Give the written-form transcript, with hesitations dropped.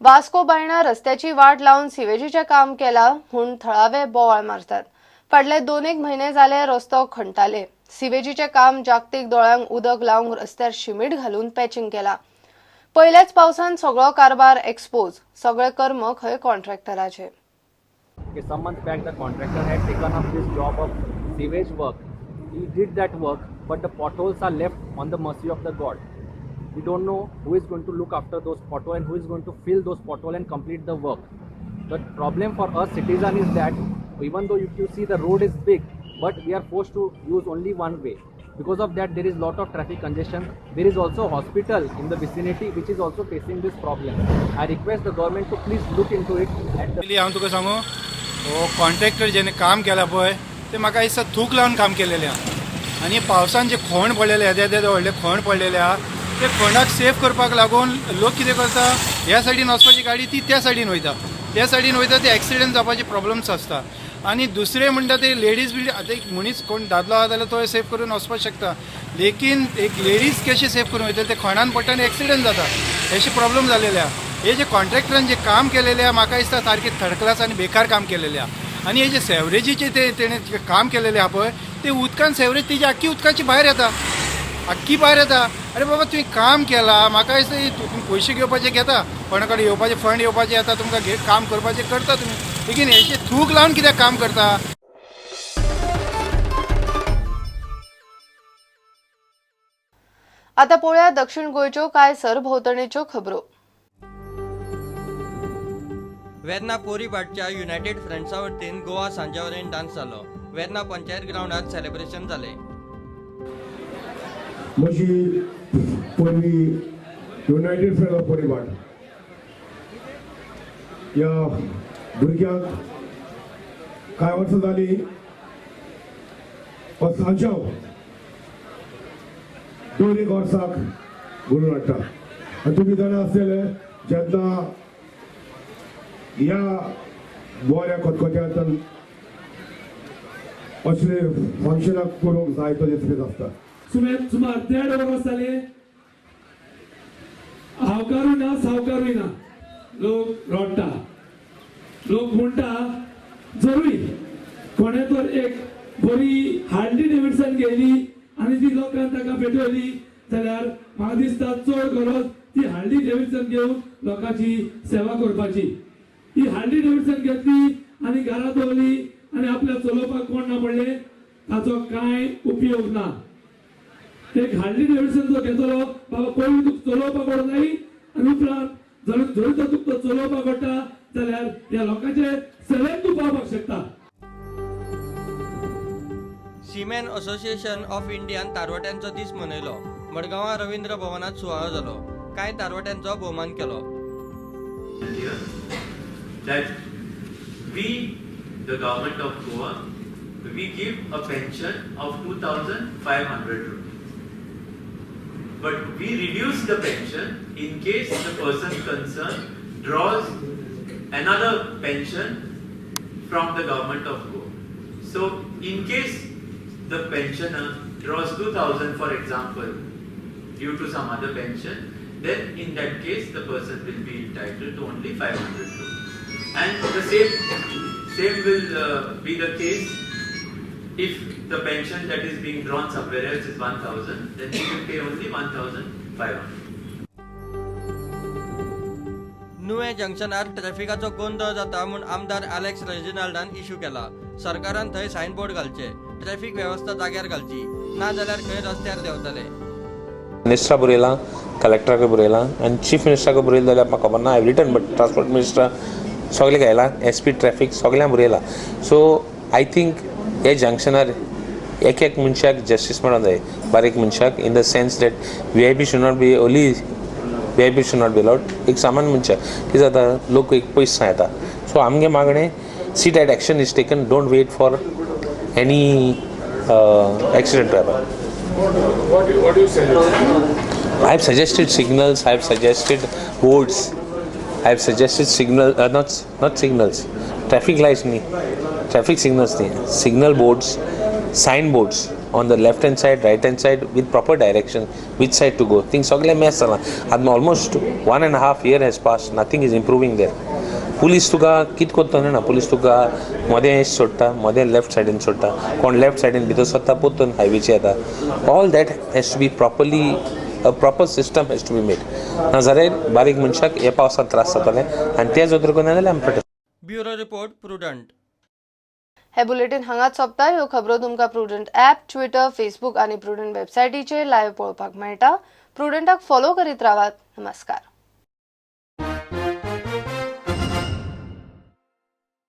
वास्को बायणा रस्त्याची वाट लावन सिवेजीचें काम केलां म्हूण थळावे बोवाळ मारतात. फाटले 2-1 म्हयने जाले रस्तो खणटाले. सिवेजीचें काम जागतीक दोळ्यांक उदक लावंक रस्त्यार शिमीट घालून पॅचिंग केला. पयल्याच पावसान सगळो कारभार एक्सपोज, सगळे कर्म खंय कॉन्ट्रॅक्टराचे. Okay, some months back the contractor had taken up this job of sewage work. He did that work, but the potholes are left on the mercy of the God. We don't know who is going to look after those potholes and who is going to fill those potholes and complete the work. The problem for us citizens is that even though if you see the road is big, but we are forced to use only one way. Because of that, there is lot of traffic congestion. There is also hospital in the vicinity which is also facing this problem. I request the government to please look into it. हांव तुका सांगू, हो contractor जेणे काम केला पळय ते म्हाका दिसता थूक लावन काम केलेलें आहा. आनी पावसान जे खोण पडलेले येदे येदे व्हडले खोण पडलेले आहा ते खोंडाक सेफ करपाक लागून लोक कितें करता, ह्या सायडीन वचपाची गाडी ती त्या सायडीन वयता, त्या सायडीन वयता, ते एक्सिडंट जावपाचे प्रॉब्लम्स आसता. आनी दुसरें म्हणटा ते लेडीज बी, आतां एक मनीस कोण दादलो आहा जाल्यार तो सेफ करून वचपाक शकता, लेकीन एक लेडीज कशें सेफ करून वयतले, ते खोणान पडटा आनी एक्सिडंट जाता, अशे प्रॉब्लम जालेले आहा. हे जे कॉन्ट्रॅक्टरान जे काम केलेलें आहा म्हाका दिसता सारकें थर्ड क्लास आनी बेकार काम केलेलें आहा. आनी हे जे सेवरेजीचे ते तेणें काम केलेलें आहा पळय ते उदकान सेवरेज तेजी आख्खी उदकाची भायर येता, आख्खी भायर येता. अरे बाबा तुवें काम केलां, म्हाका दिसता तुमी पयशे घेवपाचे घेता, कोणा कडेन येवपाचे फंड येवपाचे येता, तुमकां काम करपाचें करता तुमी, लेकीन हेचे थूक लावन कित्याक काम करता. आता पळोवया दक्षिण गोंयच्यो कांय सरभोंवतणीच्यो खबरो. वेर्ना पोरीभाटच्या युनायटेड फ्रंट्सा वतीन गोवा सांज्यावरेन डान्स जालो. वेर्ना पंचायत ग्रावंडार सेलिब्रेशन जालें. म्हजी पयली युनायटेड फ्रंट ऑफ पोरीभाट ह्या भुरग्यांक कांय वर्सां जालीं हो सांजाव 2 एक वर्साक घडोवन हाडटा. आनी तुमी जाणा आसतले जेन्ना ह्या बऱ्या खतखत्यांतल्यान असले फंक्शनाक करूंक जाय तो स्पेस आसता. सुमार 1.5 वर्स जाले हावकारूय ना सावकारूय ना, लोक रडटा, लोक म्हणटा जरूय कोणे तर एक बरी हार्ली डेव्हिडसन गेली आनी ती लोकांक ताका भेटवली जाल्यार म्हाका दिसता चड गरज ती हार्ली डेव्हिडसन घेवन लोकांची सेवा करपाची. ही हार्ली डेव्हिडसन घेतली आनी घरा दवरली आनी आपल्या चलोवपाक कोण ना पडले ताचो कांय उपयोग ना. एक हार्ली डेव्हिडसन जो घेतलो बाबा पयलीं तुका चलोवपाक पडूंक जाय आनी उपरांत जर जरी तो तुका चलोवपाक पडटा जाल्यार ह्या लोकांचे सेवेक तूं पावपाक शकता. सीमॅन असोसिएशन ऑफ इंडियान तारवट्यांचो दीस मनयलो. मडगांवां रवींद्र भवनांत सुवाळो जालो. कांय तारवट्यांचो भोवमान केलो. That we, the government of Goa, we give a pension of 2,500 rupees. But we reduce the pension in case the person concerned draws another pension from the government of Goa. So in case the pensioner draws 2,000, for example, due to some other pension, then in that case the person will be entitled to only 500 rupees. And the same will be the case if the pension that is being drawn somewhere else is 1,000, then he will pay only 1,500. नुवें जंक्शनार ट्रॅफिकाचो गोंदळ जाता म्हूण आमदार Alex रेजिनाल्डान issue केला. सरकारान थंय signboard घालचे, traffic वेवस्था जाग्यार घालची, ना जाल्यार खंय रस्त्यार देंवतले. मिनिस्टरा बरयलां, कलेक्टराक बरयलां आनी चीफ मिनिस्टराक बरयलें जाल्यार म्हाका खबर ना. I written but transport minister सगळें घायलां, एस पी ट्रॅफिक सगळ्यांक बरयलां. सो I think हे जंक्शनार एक एक मनशाक जस्टीस मेळोंक जाय, बारीक मनशाक, in the sense that V I P should not be only V I P should not be allowed. एक सामान्य मनशाक कितें जाता, लोक एक पयस येता. सो आमगे मागणें see that action is taken, don't wait for any accident to happen. What do you suggest? I have suggested signals, I have suggested boards, I have suggested signal, not signals, traffic lights nahi, traffic signals nahi, signal boards, sign boards. on the left hand side, right hand side with proper direction which side to go. Thing सगळें mass जालां आतां. Almost 1.5 year has pass, nothing is improving there. Police तुका कित करता जाणा, police तुका मदें सोडटा, मदें लेफ्ट सायडीन सोडटा, कोण लेफ्ट सायडीन भितर सरता, परतून हायवेचेर येता. All that has to be properly, a proper system has to be made. नाजाल्यार बारीक मनशाक हे पावसांत त्रास जातले आनी ते जर करना जाल्यार आमी प्रोटेस्ट. Bureau report, prudent. हे बुलेटीन हांगाच सोंपता. ह्यो खबरो तुमकां प्रुडंट ॲप, ट्विटर, फेसबूक आनी प्रुडंट वेबसायटीचेर लायव्ह पळोवपाक मेळटा. प्रुडंटाक फॉलो करीत रावात. नमस्कार.